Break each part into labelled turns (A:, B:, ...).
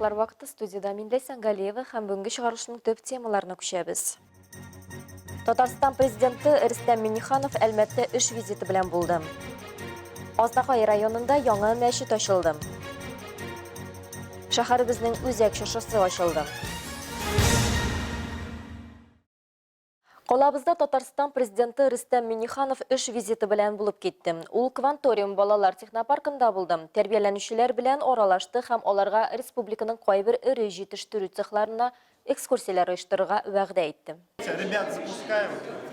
A: Яңалыклар вакыты студиядә мин Ләйсән Галиева һәм бүгенге чыгарылышның төп темаларына күчәбез. Татарстан президенты Рөстәм Миңнеханов Әлмәттә эш визиты белән булды. Азнакай районында яңа мәчет ачылды. Шәһәребезнең үзәк чыршысы ачылды. Калабызда Татарстан Президенты Рөстәм Миңнеханов эш визиты белән булып китте. Ул Кванториум балалар технопаркында булды, тәрбияләнүчеләр белән аралашты һәм аларга республиканың кайбер эре җитештерү цехларына экскурсияләр оештырырга вәгъдә итте.
B: Ребят, запускаем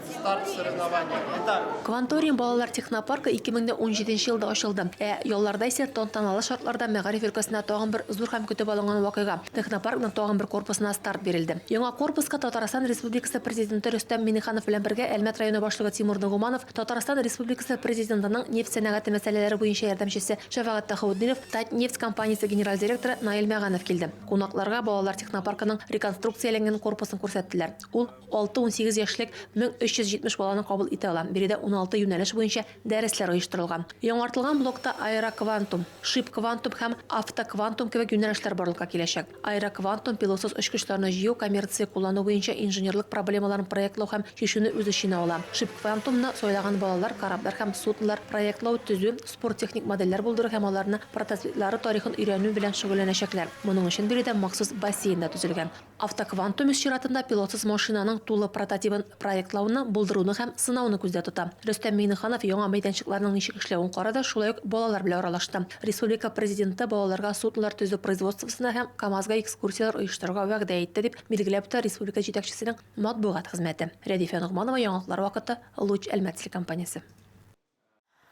B: старт соревнования. Итак.
C: Кванториум балалар технопаркы 2017 елда ачылды. Ә ялларда исә тантаналы шартларда мәгариф өлкәсендә тагын бер зур һәм көтеп алынган вакыйга, Технопаркның тагын бер корпусына старт бирелде. Яңа корпуска Татарстан Республикасы Президенты Рөстәм Миңнеханов белән бергә Әлмәт районы башлыгы Тимур Нагуманов, Татарстан Республикасы Президентының нефть сәнәгате мәсьәләләре буенча ярдәмчесе Шәфәгать Тәхаутдинов, Татнефть компаниясе генераль директоры Наил Мәганов килде. Кунакларга балалар технопаркының реконструкцияләнгән корпусын күрсәттеләр. Ул 6-18 яшьлек 1370 баланы кабул итә ала. Биредә 16 юнәлеш буенча дәресләр оештырылган. Яңартылган блокта аэроквантум, шип-квантум һәм автоквантум кебек юнәлешләр барлыкка киләчәк. Аэроквантум пилотсыз очкычларны җыю, коммерция куллану буенча инженерлык проблемаларын проектлау һәм чишүне үз эченә ала. Шип-квантумны сайлаган балалар кораблар һәм суднолар проектлау, төзү, спорт-техник модельләр булдыру һәм аларны прототиплары тарихын өйрәнү белән шөгыльләнәчәкләр. Моның өчен биредә махсус бассейн да төзелгән. Автоквантум үз чиратында пилотсыз машинаның тулы прототибын проектлауны, булдыруны һәм сынауны күздә тота. Рөстәм Миңнеханов яңа мәйданчыкларның ничек эшләвен карады, шулай ук балалар белән аралашты. Республика Президенты балаларга суднолар төзү производствосына һәм КАМАЗга экскурсияләр оештырырга вәгъдә итте, дип билгеләп үтә республика җитәкчесенең матбугат хезмәте. Рәдифә Ногманова, Яңалыклар вакыты, Луч Әлмәт телекомпаниясе.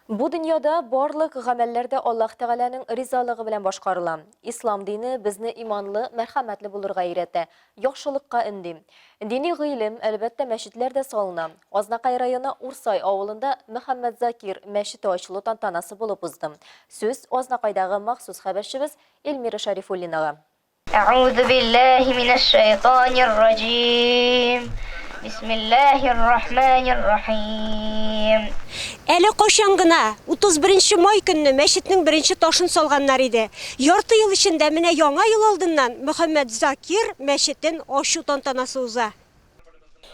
A: Бу дөньяда барлык гамәлләр дә Аллаһ Тәгаләнең ризалыгы белән башкарыла. Ислам дине безне иманлы, мәрхәмәтле булырга өйрәтә, яхшылыкка өнди. Дини гыйлем, әлбәттә, мәчетләрдә салына. Азнакай районы Урсай авылында Мөхәммәтзакир мәчете ачылу тантанасы булып узды. Сүз Азнакайдагы махсус хәбәрчебез Эльмира Шәрифуллинага.
D: Әгъузу биллаһи минәш-шәйтанир раҗим. Бисмиллаһир рахманир рахим.
E: Әле кайчан гына, 31 май көнне мәчетнең беренче ташын салганнар иде. Ярты ел эчендә менә яңа ел алдыннан Мөхәммәтзакир мәчетен ачу тантанасы уза.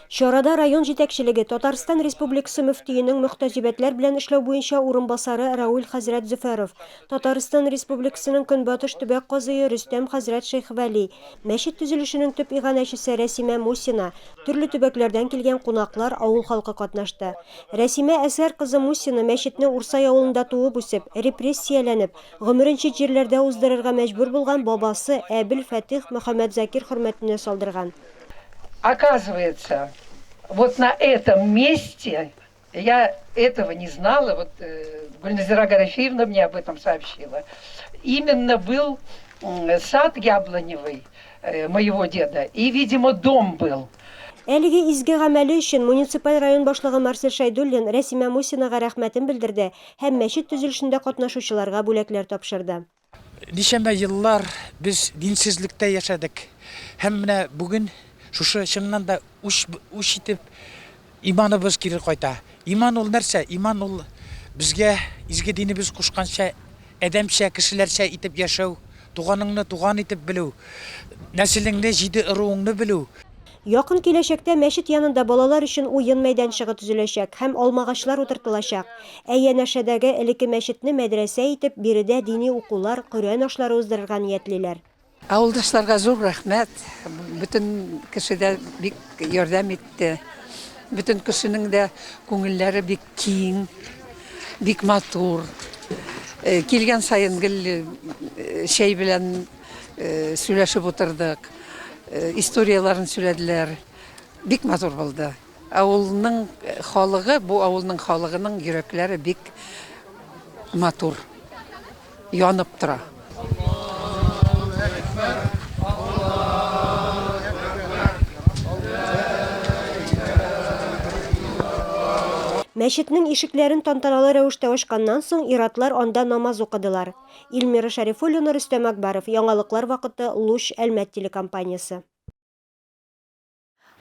E: Чарада район җитәкчелеге, Татарстан Республикасы мөфтиенең мөхтәсибәтләр белән эшләү буенча урынбасары Рауил хәзрәт Зөфәров, Татарстан Республикасының Көнбатыш төбәк казые Рөстәм хәзрәт Шәйхвәли, мәчет төзелешенең төп иганәчесе Рәсимә Мусина, төрле төбәкләрдән килгән кунаклар, авыл халкы катнашты. Рәсимә Әсгар кызы Мусина мәчетне Урсай авылында туып-үсеп, репрессияләнеп, гомерен чит җирләрдә уздырырга мәҗбүр булган бабасы Әбел-Фатих Мөхәммәтзакир хөрмәтенә салдырган.
F: Оказывается, вот на этом месте, я этого не знала, вот э, Гульназира Гарафеевна мне об этом сообщила, именно был сад яблоневый э, моего деда, и, видимо, дом был.
E: Әлеге изге гамәле өчен муниципаль район башлыгы Марсель Шәйдуллин Рәсимә Мусинага рәхмәтен белдерде һәм мәчет төзелешендә катнашучыларга бүләкләр тапшырды.
G: Ничәмә еллар без динсезлектә яшәдек. Һәм менә бүген шушы чыннан да үч, үч итеп иманыбыз кире кайта. Иман ул нәрсә? Иман ул безгә изге динебез кушканча адәмчә, кешеләрчә итеп яшәү, туганыңны туган итеп белү, нәселеңне, җиде ыруыңны белү.
E: Якын киләчәктә мәчет янында балалар өчен уен мәйданчыгы төзеләчәк һәм алмагачлар утыртылачак. Ә янәшәдәге элекке мәчетне мәдрәсә итеп, биредә дини укулар, Коръән ашлары уздырырга ниятлиләр.
F: Авылдашларга зур рәхмәт, бөтен кеше дә бик ярдәм итте. Бөтен кешенең дә күңелләре бик киң, бик матур. Килгән саен гел чәй белән сөйләшеп утырдык, историяләрен сөйләделәр. Бик матур булды. Авылның халыгы, бу авылның халыгының йөрәкләре бик матур, янып тора.
E: Мәчетнең ишекләрен тантаналы рәвештә ачканнан соң, ир-атлар анда намаз укыдылар. Илмира Шәрифуллина, Рөстәм Акбаров, Яңалыклар вакыты, Луч, Әлмәт телекомпаниясе.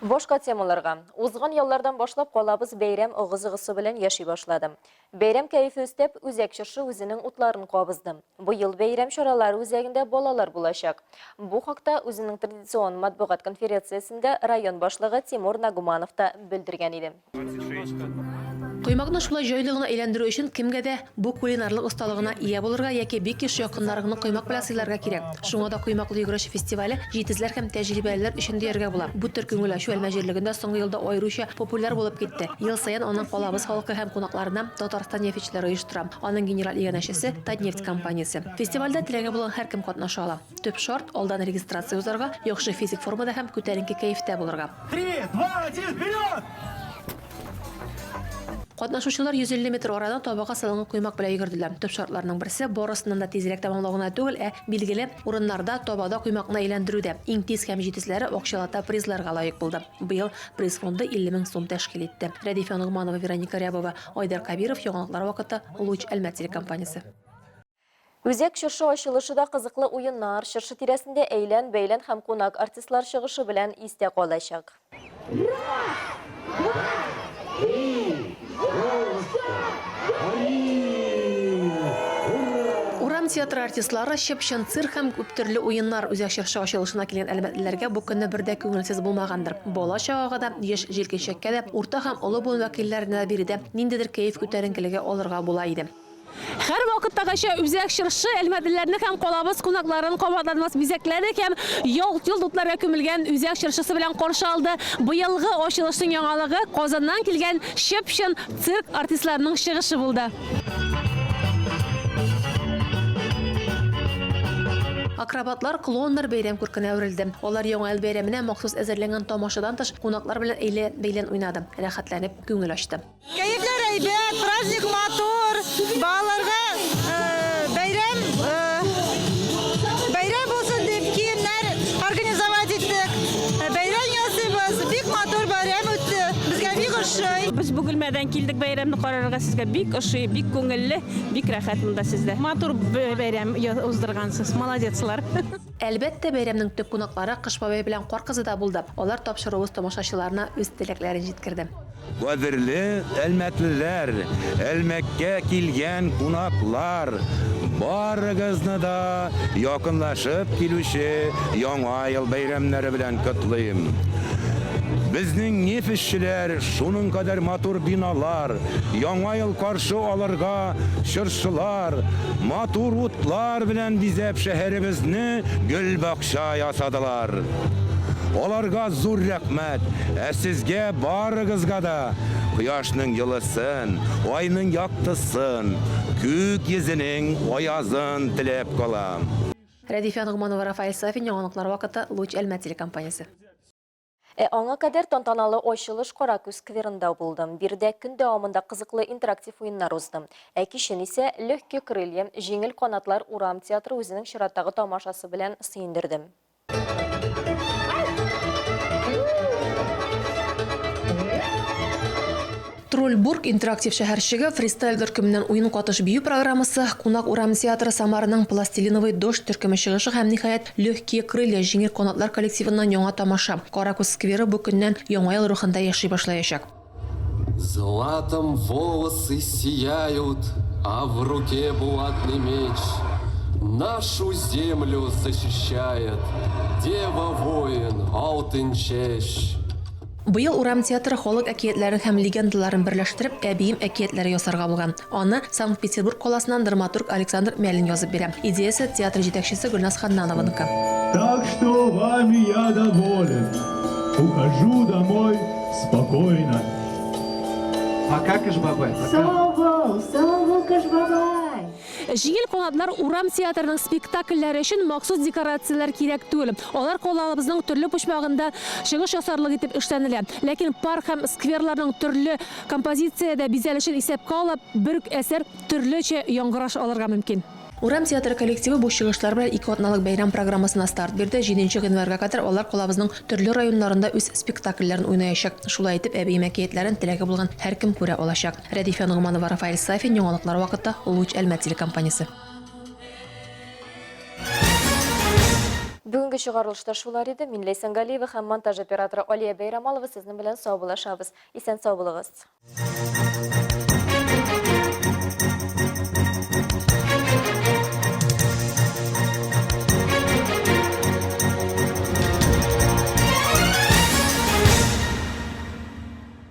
A: Башка темаларга. Узган яллардан башлап калабыз бәйрәм ыгы-зыгысы белән яши башлады. Бәйрәм кәефе өстәп, үзәк чыршы үзенең утларын кабызды. Быел бәйрәм чаралары үзәгендә балалар булачак. Бу хакта үзенең традицион матбугат конференциясендә район башлыгы Тимур Нагуманов та белдергән иде.
C: Коймакны шулай җайлы гына әйләндерү өчен кемгә дә бу кулинарлык осталыгына ия булырга яки бик еш якыннарыңны коймак белән сыйларга кирәк. Шуңа да Коймаклы йөгереш фестивале җитезләр һәм тәҗрибәлеләр өчен дияргә була. Бу төр күңел ачу Әлмәт җирлегендә соңгы елда аеруча популяр булып китте. Ел саен аны калабыз халкы һәм кунакларына Татарстан нефтьчеләре оештыра. Аның генераль иганәчесе, Татнефть компаниясе. Фестивальдә теләге булган һәркем катнаша ала. Төп шарт, алдан регистрация узарга, яхшы физик формада һәм күтәренке кәефтә булырга.
H: Три, два, один, вперед!
C: Катнашучылар 150 метр араны табага салынган коймак белән йөгерделәр. Төп шартларның берсе, барысыннан да тизрәк тәмамлау гына түгел, ә билгеле урыннарда табада коймакны әйләндерү дә. Иң тиз һәм җитезләре акчалата призларга лаек булды. Быел приз фонды 50 мең сум тәшкил итте. Рәдифә Ногманова, Вероника Рябова, Айдар Кабиров, Яңалыклар вакыты, Луч Әлмәт телекомпаниясе.
A: Үзәк чыршы ачылышы да кызыклы уеннар, чыршы тирәсендә әйлән-бәйлән һәм кунак артистлар чыгышы белән истә калачак.
H: Раз, два, три,
C: Урам театры артистлары чып-чын цирк һәм күптөрле уеннар. Үзәк чыршы ачылышына килгән әлмәтлеләргә бу көнне бер дә күңелсез булмагандыр. Бала-чагага да, яшь җилкенчәккә дә, урта һәм олы буын вәкилләренә дә биредә ниндидер кәеф күтәренкелеге алырга була иде.
I: Һәрвакыттагыча үзәк чыршы әлмәтлеләрне һәм калабыз кунакларын кабатланмас бизәкләре һәм ялт-йолт утларга күмелгән үзәк чыршысы белән каршы алды. Быелгы ачылышның яңалыгы Казаннан килгән чып-чын цирк артистларының чыгышы булды.
C: Акробатлар, клоуннар бәйрәм күркенә әверелде. Алар Яңа ел бәйрәменә махсус әзерләнгән тамашадан тыш, кунаклар белән әйлән-бәйлән уйнады, рәхәтләнеп күңел ачты.
J: Кәефләр әйбәт, праздник матур, балаларга бәйрәм бәйрәм булсын дип киемнәр организовать иттек. Бәйрәм ясыйбыз, бик матур бәйрәм үтте, безгә бик ошый.
I: Без Бөгелмәдән килдек бәйрәмне карарга, сезгә бик ошый, бик күңелле, бик рәхәт монда сездә.
K: Матур бәйрәм уздыргансыз, молодецлар.
C: Әлбәттә, бәйрәмнең төп кунаклары Кыш бабай белән Кар кызы да булды. Алар тапшыруыбыз тамашачыларына үз теләкләрен җиткерде.
L: Кадерле әлмәтлеләр, Әлмәткә килгән кунаклар, барыгызны да якынлашып килүче Яңа ел бәйрәмнәре белән котлыйм. Безнең нефтьчеләр шуның кадәр матур биналар, Яңа ел каршы алырга чыршылар, матур утлар белән бизәп шәһәребезне гөлбакча ясадылар. Аларга зур рәхмәт, ә сезгә барыгызга да кояшның җылысын, айның яктысын, күк йөзенең аязын теләп калам.
C: Рәдифә Ногманова, Рафаэль Сафин, Яңалыклар вакыты, Луч Әлмәт телекомпаниясе.
A: Ә аңа кадәр тантаналы ачылыш Каракүз скверында булды. Биредә көн дәвамында кызыклы интерактив уеннар узды. Ә кичен исә Легкие крылья, Җиңел канатлар урам театры үзенең чираттагы тамашасы белән сөендерде.
C: Тролльбург интерактив шәһәрчеге, фристайл төркеменнән уен катыш бию программасы, Кунак урам театры Самараның Пластилиновый дождь төркеме чыгышы һәм, ниһаять, Легкие крылья җиңел канатлар коллективыннан яңа тамаша. Каракүз скверы бу көннән Яңа ел рухында яши башлаячак.
M: Златом волосы сияют, а в руке булатный меч. Нашу землю защищает дева-воин Алтынчәч.
C: Быел урам театры халык әкиятләрен һәм легендаларын берләштереп, Әбием әкиятләре ясарга булган. Аны Санкт-Петербург каласыннан драматург Александр Мялин язып бирә. Идеясе театр җитәкчесе Гөлназ Ханнанованыкы.
H: Так что вами я доволен, ухожу домой спокойно.
B: Пока, Кыш бабай, пока.
A: Сау бул, сау бул, Кыш бабай!
I: Җиңел канатлар урам театрының спектакльләре өчен махсус декорацияләр кирәк түгел. Алар калабызның төрле почмагында чыгыш ясарлык итеп эшләнелә. Ләкин парк һәм скверларның төрле композициядә бизәлешен исәпкә алып, бер үк әсәр төрлечә яңгыраш алырга мөмкин.
C: Урам театры коллективы бу чыгышлар белән ике атналык бәйрәм программасына старт бирде. Җиденче гыйнварга кадәр алар калабызның төрле районнарында үз спектакльләрен уйнаячак. Шулай итеп, әбием әкиятләрен теләге булган һәркем күрә алачак. Рәдифә Ногманова, Рафаэль Сафин, Яңалыклар вакыты, Луч Әлмәт телекомпаниясе.
A: Бүгенге чыгарылышта шулар иде. Мин Ләйсән Галиева һәм монтаж операторы Алия Бәйрамалова сезнең белән саубуллашабыз. Исән сау булыгыз.